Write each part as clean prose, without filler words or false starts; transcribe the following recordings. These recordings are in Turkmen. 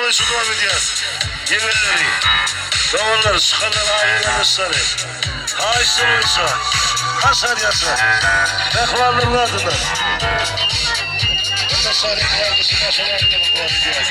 boýunça dowam edýäs. Ýegenleri, doganlary, çykanlar, aga-garyndaşlary, haýyşlar boýunça haşar ýaşar. Mähribanlaryň adyndan. Garyndaşlary, ýagdaşy maşgala dowam edýäs.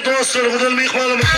Dostlar, güzel myhmanymyz.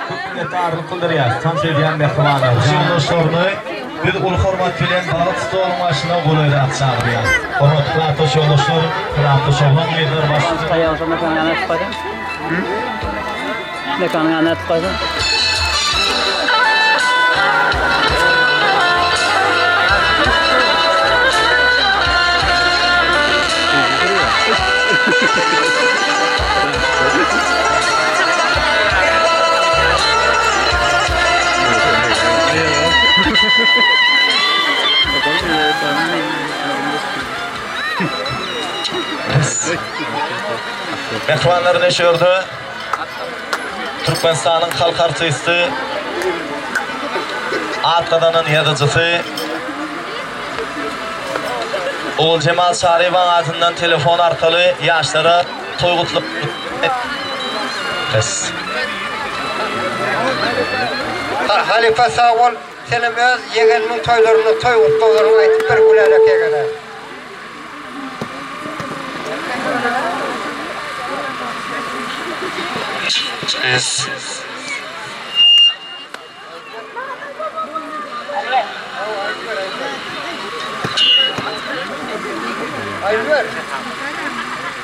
Köp minnetdarlyk bildirýäris tans edýän mähribanlar. Ýoldaşlaryny biz uly hormat bilen balyk stoluň başyna golaýrak çagyrýarys. Hormatly klasdaş ýoldaşlar, klasdaş oglan gyzlar başda. Mekanyň ýanyna ätip goýsaň. Mähribanlar ine şu ýerde Türkmenistanyň halk artisti, at gazanan ýazyjysy Oguljemal Çaryýewaň adyndan telefon arkaly ýaşlara toý gutlag Halypa sag bol, senem öz ýegenimiň toýlarynda toý gutlaglaryňy aýtyp ber Gülälek ýegene.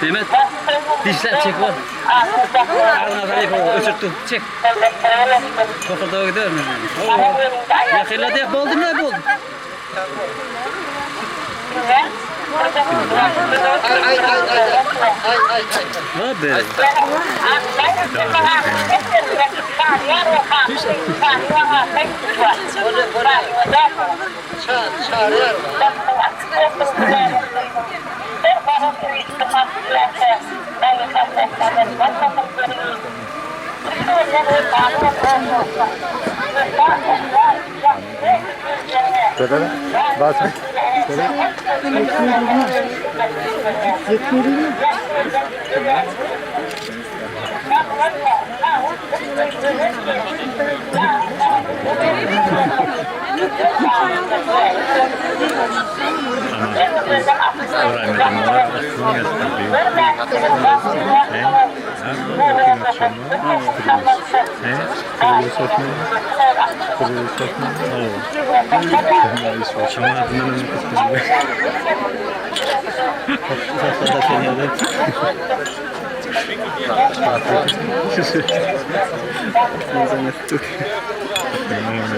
Mehmet, dişläp çek bol. Agzyňa salyp öçürip dur, çek. Tokurdaga gider. Ýakynladýak boldy ne boldy?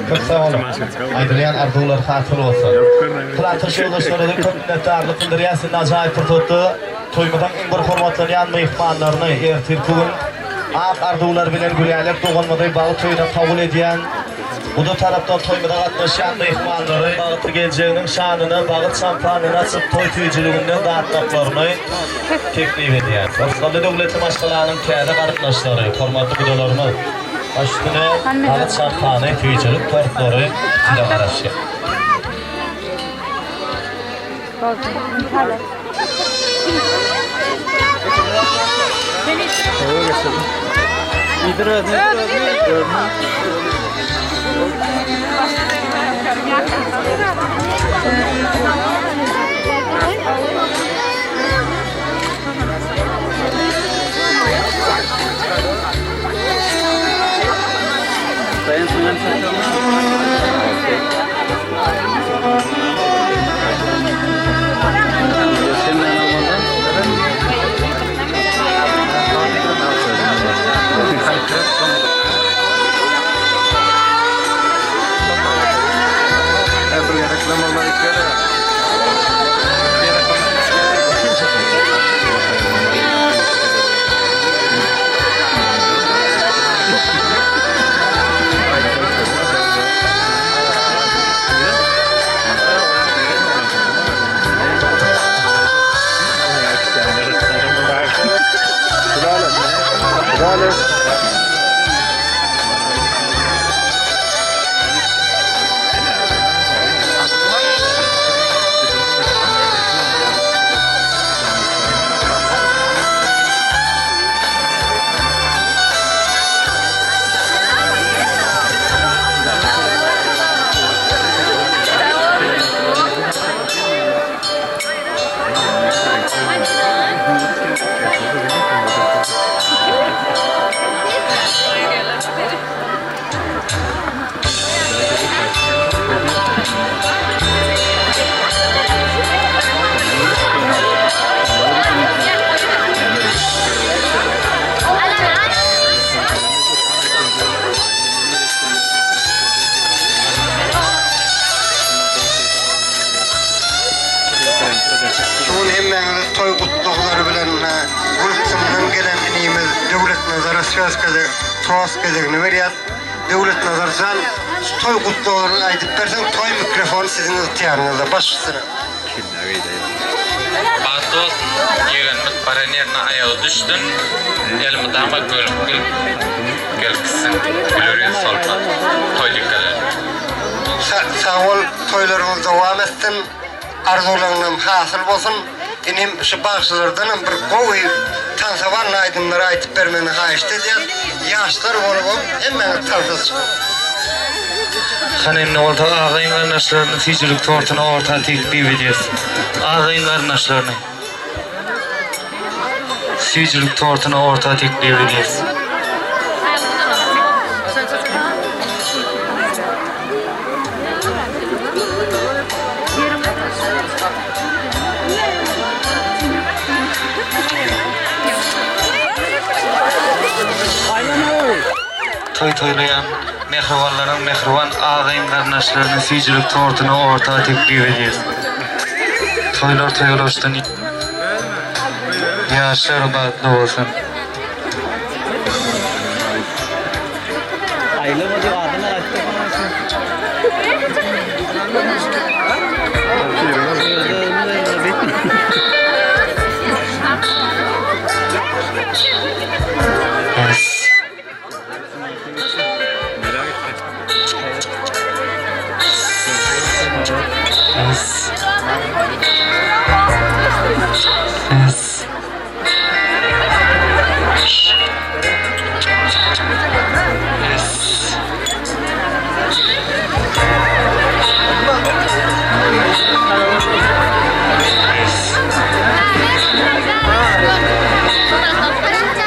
Köp sag boluň. Aýdylýan arzuwlar hasyl bolsun. Plato ýoldaşlara-da köp minnetdarlyk bildirýän siz ajaýyp pursatda toýumyzyň iň bir hormatlanýan myhmanlaryny ertirki gün ak arzuwlar bilen Gülälek doganymyzy bagt toýuna kabul edýän guda tarapdan toýumyza gatnaşýan myhmanlary bagtly geljeginiň şanyna bagyt şampanyny açyp toý süýjüliginden datmaklaryny teklip edýän. Rysgally döwletli maşgalanyň täze garyndaşlary, hormatly gudalarymyz, baş üstüne bagyt şampany, süýjülik tortlary size garaşýar. Şu gün hemmäňizi toý gutlaglary bilen Gulpsumdan gelen inimiz Döwletnazara söz gezek, tost gezegini berýäs. Döwletnazar jan, şu toý gutlaglaryny aýdyp berseň, toý mikrofony siziň ygtyýaryňyzda, baş üstüne. Bagtly bolsun ýegenimiz baran ýerine aýagy düşsün elmydama gülüp gülüp gelip gitsin güler ýüz solmaz toý dikgeler. Sag bol toýlaryňyz dowam etsin arzuwlaryňam hasyl bolsun inim şu bagşylardanam bir gowy tansaban aýdymlary aýdyp bermegini haýyşt edýäs ýaşlar bolubam hemmäňiz tansa çykyň. Hany indi bolsa agaýyn garyndaşlaryny süýjülik tortuny orta teklip edýäs. Agaýyn garyndaşlaryny süýjülik tortuny orta teklip edýäs. Toý toýlaýan mähribanlaryň mähriban agaýyn garyndaşlaryny süýjülik tortuny orta teklip edýäs. Toýlar toýalaşsyn. Ýaşlar bagtly bolsun.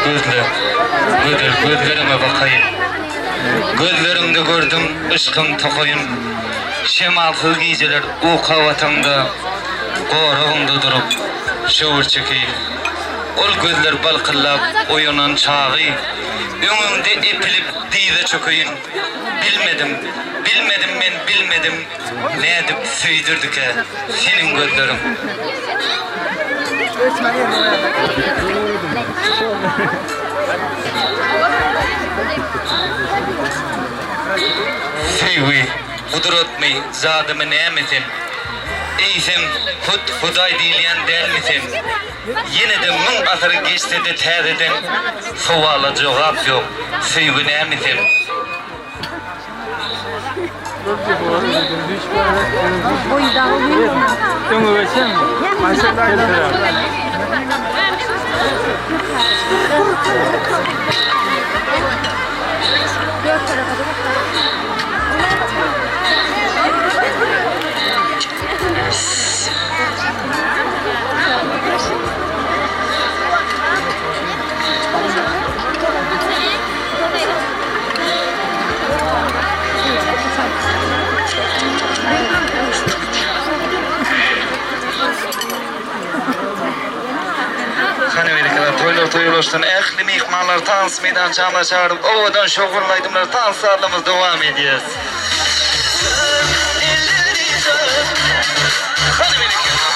Gözle, gözel. bakaýyn. Gözleriňde gördüm yşkyň tokaýyn. Şemalsyz gijeler uka bataňda, Goragyňda durup, şöwür çekeýin. Ol gözler balkyllap oýanan çagy, Öňüňde epilip dyza çökeýin. Bilmedim, bilmedim men bilmedim, Nädip söýdürdikä seniň gözleriň. Söýgi, gudratmy, jadymy näme sen? Eýsem, hut Hudaý diýilýän dälmi sen? Ýene-de müň asyr geçse-de täzeden Sowala jogap ýok, söýgi näme sen? Hany berekeler toýlar toýulaşsyn ähli myhmanlary tans meýdançamyza çagyryp owadan şowhunly aýdymlar tans sazlarymyz dowam edýär. Hany berekella.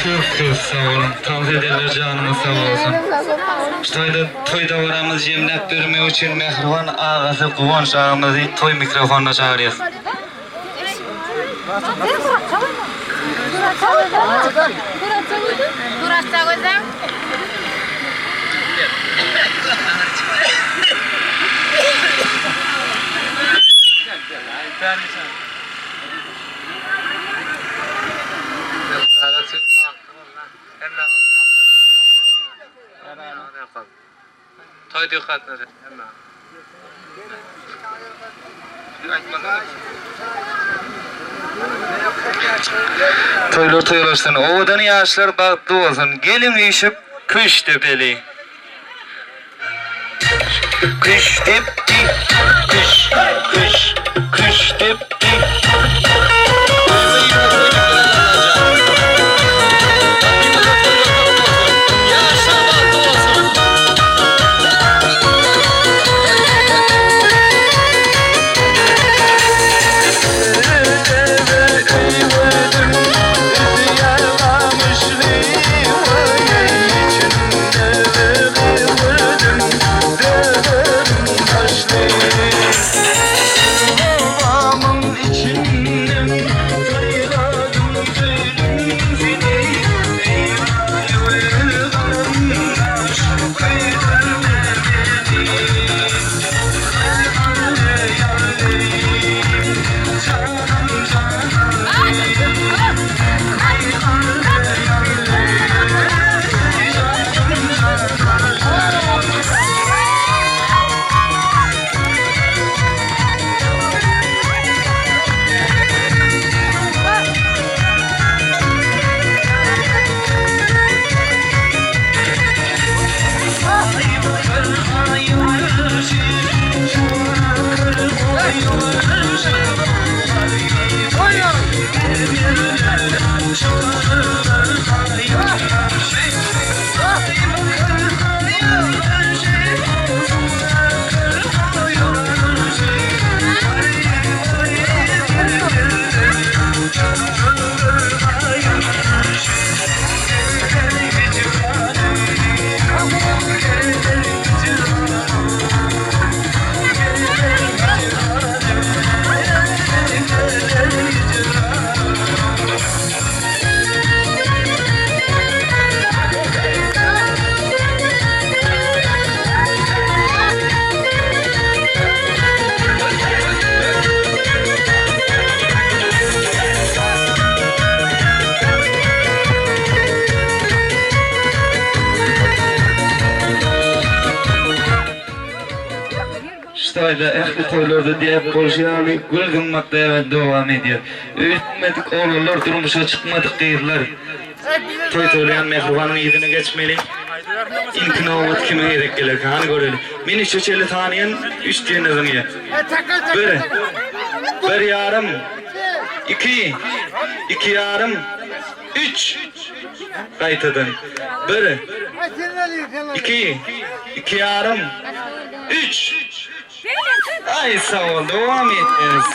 Köp köp sag boluň. Tans edenler janyňyz sag bolsun. Şu taýda toý dabaramyzy jemläp bermek üçin mähriban agasy Guwanç agamyzy toý mikrofonyna çagyrýas. Toýlar toýlaşsyn, owadan ýaşlar bagtly bolsun, geliň üýşüp küşt depeli. Küşt depdi, küş, küş, küşt depdi. Şu taýda ähli toýlarda däp bolşy ýaly gül zyňmak däbi dowam edýär. Öýlenmedik oglanlar, durmuşa çykmadyk gyzlar toý toýlaýan mähribanyň yzyna geçmeli. Indiki nobat kime gezek gelerkä, hany göreli. Men üçe çenli sanaýan, üç diýende zyňýar. Bir, bir ýarym, iki, iki ýarym, üç. Gaýtadan. Bir, iki, iki ýarym, üç. Aý sag bol, dowam etýäs.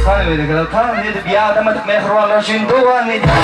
Hany berekella, tans edip ýadamadyk mähribanlar üçin dowam edýär.